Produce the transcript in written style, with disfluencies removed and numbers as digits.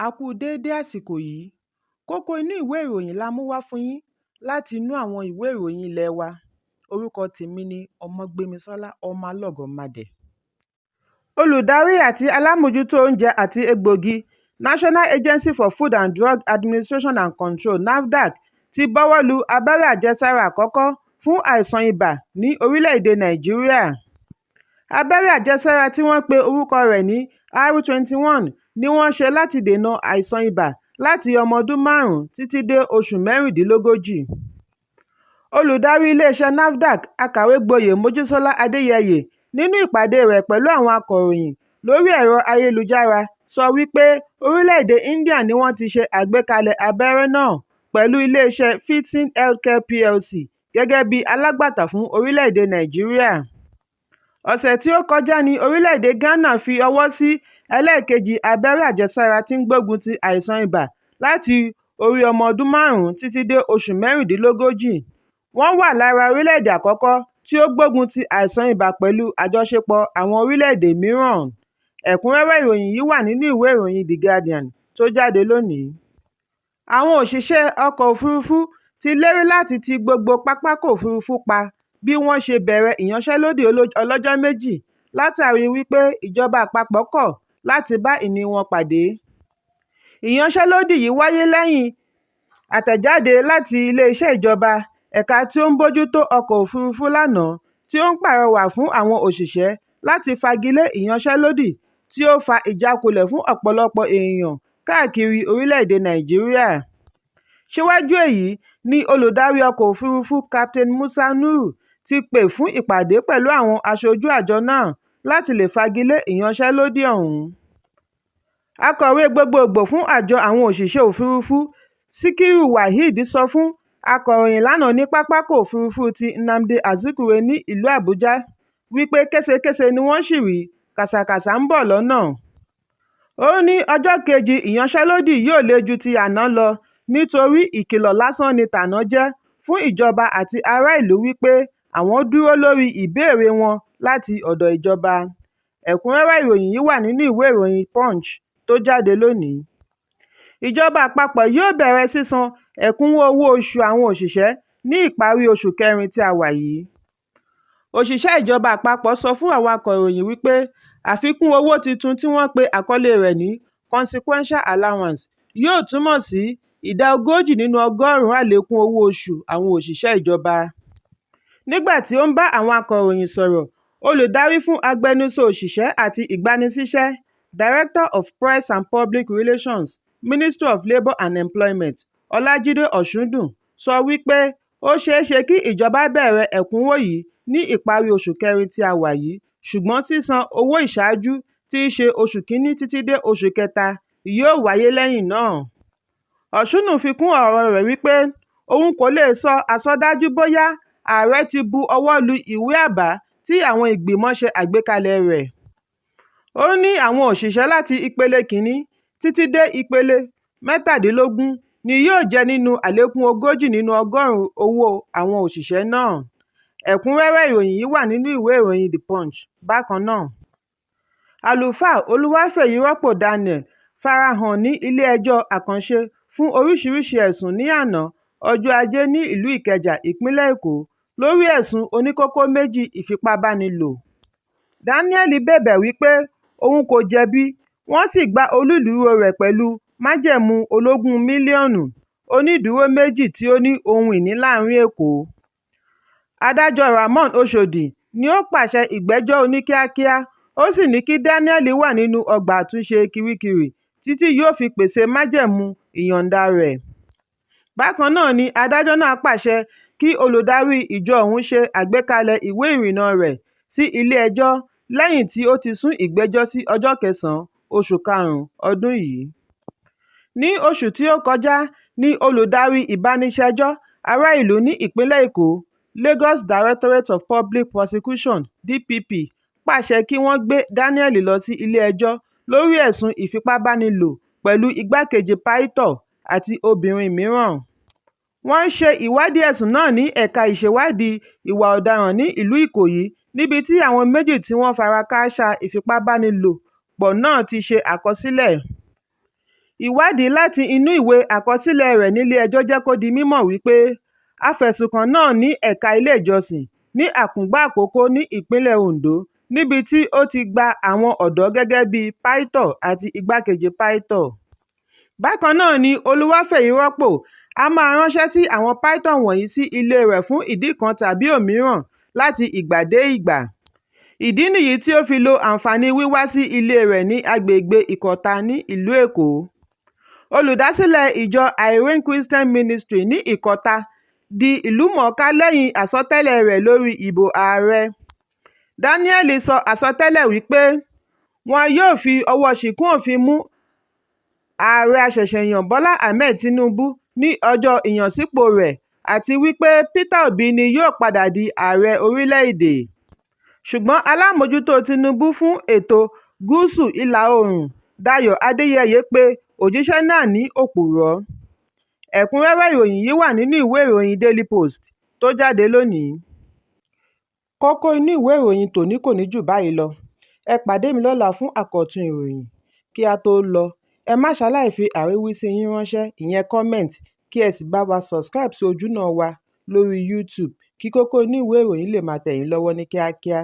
A kú déédé àsìkò yìí. Kókó inú ìwé ìròyìn la mú wá fún yín láti inú àwọn ìwé ìròyìn ilé wa. Orúkọ tèmi ni Ọmọgbémisọ́lá Ọmọlọ́gọ̀mádẹ. Olùdarí àti alámòjútó oúnjẹ àti egbòogi National Agency for Food and Drug Administration and Control (NAFDAC) ti buwọ́ lu abẹ́rẹ́ àjẹsára àkọ́kọ́ fún àìsàn ibà ní orílẹ̀-èdè Nàìjíríà. Abẹ́rẹ́ àjẹsára tí wọ́n pe orúkọ rẹ̀ ní R21 ni wọ́n ṣe láti dènà àìsàn ibà láti ọmọ ọdún márùn-ún títí dé oṣù mẹ́rìndínlógójì. Olùdarí iléeṣẹ́ NAFDAC, Akàwé-gboyè Mojísọ́lá Adéyẹyè, nínú ìpàdé rẹ̀ pẹ̀lú àwọn akọ̀ròyìn lórí ẹ̀rọ ayélujára sọ wípé orílẹ̀-èdè India ni wọ́n ti ṣe àgbékalẹ̀ abẹ́rẹ́ náà pẹ̀lú iléeṣẹ́ Fidson Healthcare PLC gẹ́gẹ́ bí alágbàtà fún orílẹ̀-èdè Nàìjíríà. Ọ̀sẹ̀ tí ó kọjá ní orílẹ̀-èdè Ghana fi ọwọ́ sí ẹlẹ́ẹ̀kejì abẹ́rẹ́ àjẹsára tí ń gbógun ti àìsàn ibà láti orí ọmọ ọdún márùn-ún títí dé oṣù mẹ́rìndínlógójì. Wọ́n wà lára orílẹ̀-èdè àkọ́kọ́ tí ó gbógun ti àìsàn ibà pẹ̀lú àjọṣepọ̀ àwọn orílẹ̀-èdè mìíràn. Ẹ̀kúnrẹ́rẹ́ ìròyìn yìí wà nínú ìwé ìròyìn The Guardian tó jáde lónìí. Àwọn òṣìṣẹ́ ọkọ̀ òfurufú ti lérí láti ti gbogbo pápákọ̀ òfurufú pa bí wọ́n ṣe bẹ̀rẹ̀ ìyanṣẹ́lódì ọlọ́jọ́ méjì látàrí wípé ìjọba àpapọ̀ kọ̀ láti bá ìní wọn pàdé. Ìyanṣẹ́lódì yìí wáyé lẹ́yìn àtẹ̀jáde láti iléeṣẹ́ ìjọba ẹ̀ka tí ó ń bójú tó ọkọ̀ òfurufú lánàá tí ó ń pàrọwà fún àwọn òṣìṣẹ́ láti fagilé ìyanṣẹ́lódì tí ó fa ìjákulẹ̀ fún ọ̀pọ̀lọpọ̀ èèyàn káàkiri orílẹ̀-èdè Nàìjíríà. Síwájú èyí ni olùdarí ọkọ̀ òfurufú Captain Musa Nuhu ti pè fún ìpàdé pẹ̀lú àwọn aṣojú àjọ náà láti lè fagilé ìyanṣẹ́lódì ọ̀hún. Akọ̀wé gbogboògbò fún àjọ àwọn òṣìṣẹ́ òfurufú Sikiru Waheed sọ fún akọ̀ròyìn lánàá ní pápákọ̀ òfurufú ti Nnamdi Azikiwe ní ìlú Àbújá wípé késekése ni wọ́n ṣì rí, kàsàkàsà ń bọ̀ lọ́nà. Ó ní ọjọ́ kejì ìyanṣẹ́lódì yóò le ju ti àná lọ nítorí ìkìlọ̀ lásán ni tàná jẹ́ fún ìjọba àti ará ìlú wípé àwọn dúró lórí ìbéèrè wọn láti ọ̀dọ̀ ìjọba. Ẹ̀kúnrẹ́rẹ́ ìròyìn yìí wà nínú ìwé ìròyìn Punch tó jáde lónìí. Ìjọba àpapọ̀ yóò bẹ̀rẹ̀ sísan ẹ̀kúnwó owó oṣù àwọn òṣìṣẹ́ ní ìparí oṣù kẹrin tí a wà yìí. Òṣìṣẹ́ ìjọba àpapọ̀ sọ fún àwọn akọ̀ròyìn wípé àfikún owó titun tí wọ́n pe àkọlé rẹ̀ ní "consequential allowance" yóò túmọ̀ sí ìdá 40 nínú ọgọ́rùn-ún àlékún owó oṣù àwọn òṣìṣẹ́ ìjọba. Nígbà tí ó ń bá àwọn akọ̀ròyìn sọ̀rọ̀, olùdarí fún agbẹnusọ òṣìṣẹ́ àti ìgbanisíṣẹ́ (Director of Press and Public Relations, Ministry of Labour and Employment) Ọlájídé Òṣùdù sọ wípé ó ṣeéṣe kí ìjọba bẹ̀rẹ̀ ẹ̀kúnwó yìí ní ìparí oṣù kẹrin tí a wà yìí ṣùgbọ́n sísan owó ìṣáájú tí í ṣe oṣù kìíní títí dé oṣù kẹta yóò wáyé lẹ́yìn náà. Òṣùdù fi kún ọ̀rọ̀ rẹ̀ wípé òun kò lè sọ àsọdájú bóyá ààrẹ ti bu ọwọ́ lu ìwé àbá tí àwọn ìgbìmọ̀ ṣe àgbékalẹ̀ rẹ̀. Ó ní àwọn òṣìṣẹ́ láti ìpele kìíní títí dé ìpele 17 ni yóò jẹ nínú àlékún 40 nínú ọgọ́rùn-ún owó àwọn òṣìṣẹ́ náà. Ẹ̀kúnrẹ́rẹ́ ìròyìn yìí wà nínú ìwé ìròyìn The Punch bákan náà. Àlùfáà Olúwafẹ́yìírọ́pò Daniel farahàn ní ilé-ẹjọ́ àkànṣe fún oríṣiríṣi ẹ̀sùn ní àná ọjọ́ Ajé ní ìlú Ìkẹjà, ìpínlẹ̀ Èkó lórí ẹ̀sùn oníkókó méjì ìfipábánilò. Daniel bẹ̀bẹ̀ wípé òun kò jẹ̀bi wọ́n sì gba onídùúró rẹ̀ pẹ̀lú májẹ̀mú ológún mílíọ̀nù, onídùúró méjì tí ó ní ohun ìní láàrin Èkó. Adájọ́ Ramon Òṣọ́dì ni ó pàṣẹ ìgbẹ́jọ́ oníkíákíá, ó sì ní kí Daniel wà nínú ọgbà àtúnṣe Kiríkirì títí yóò fi pèsèe májẹ̀mú ìyọ̀ǹda rẹ̀. Bákan náà ni adájọ́ náà pàṣẹ kí olùdarí ìjọ ọ̀hún ṣe àgbékalẹ̀ ìwé ìrìnnà rẹ̀ sí ilé-ẹjọ́ lẹ́yìn tí ó ti sún ìgbẹ́jọ́ sí ọjọ́ kẹsàn-án oṣù karùn-ún ọdún yìí. Ní oṣù tí ó kọjá ní Olùdarí Ìbániṣẹjọ́ Ará Ìlú ní Ìpínlẹ̀ Èkó Lagos Directorate of Public Prosecutions (DPP) pàṣẹ kí wọ́n gbé Daniel lọ sí ilé-ẹjọ́ lórí ẹ̀sùn ìfipábánilò pẹ̀lú igbákejì pító àti obìnrin mìíràn. Wọ́n ń ṣe ìwádìí ẹ̀sùn náà ní Ẹ̀ka Ìṣèwádìí Ìwà Ọ̀daràn ní ìlú Ìkòyí níbi tí àwọn méjì tí wọ́n fara kááṣá ìfipábánilòpọ̀ náà ti ṣe àkọsílẹ̀. Ìwádìí láti inú ìwé àkọsílẹ̀ rẹ̀ nílé ẹjọ́ jẹ́ kó di mímọ̀ wípé afẹ̀sùnkàn náà ní ẹ̀ka ilé ìjọsìn ní Àkùngbá Àkókò ní ìpínlẹ̀ Ondo níbi tí ó ti gba àwọn ọ̀dọ́ gẹ́gẹ́ bíi pító àti igbákejì pító. Bákan náà ni Olúwafẹ́yìwòpó a máa ránṣẹ́ sí àwọn pító wọ̀nyí sí ilé rẹ̀ fún ìdí kan tàbí òmíràn láti ìgbà dé ìgbà. Ìdí nìyí tí ó fi lo àǹfààní wíwá sí ilée rẹ̀ ní agbègbè Ìkọ̀tà ní ìlú Èkó. Olùdásílẹ̀ ìjọ I Reign Christian Ministry ní Ìkọ̀tà di ìlúmọ̀ọ́ká lẹ́yìn àsọtẹ́lẹ̀ rẹ̀ lórí ìbò ààrẹ. Daniel sọ àsọtẹ́lẹ̀ wípé wọn yóò fi ọwọ́ ṣìkún òfin mú Ààrẹ àṣẹ̀ṣẹ̀yàn Bọ́lá Ahmed Tinubu ní ọjọ́ ìyànsípòo rẹ̀ àti wípé Peter Obi ni yóò padà di ààrẹ orílẹ̀-èdè. Ṣùgbọ́n alábòójútó Tinubu fún ètò Gúúsù Ìlà-Oòrùn, Dayo Adeyeye pé òjíṣẹ́ náà ní òpùrọ́. Ẹ̀kúnrẹ́rẹ́ ìròyìn yìí wà nínú ìwé ìròyìn Daily Post tó jáde lónìí. Kókó inú ìwé ìròyìn tòní kò ní jù báyìí lọ. Ẹ pàdé mi lọ́la fún àkọ́tún ìròyìn. Kí á tó lọ, ẹ má ṣaláì fi àríwísí yín ránṣẹ́ ìyẹn comment kí ẹ sì bá wa subscribe sí ojúnà wa lórí YouTube kí kókó inú ìwé ìròyìn lè máa tẹ̀ yín lọ́wọ́ ní kíákíá.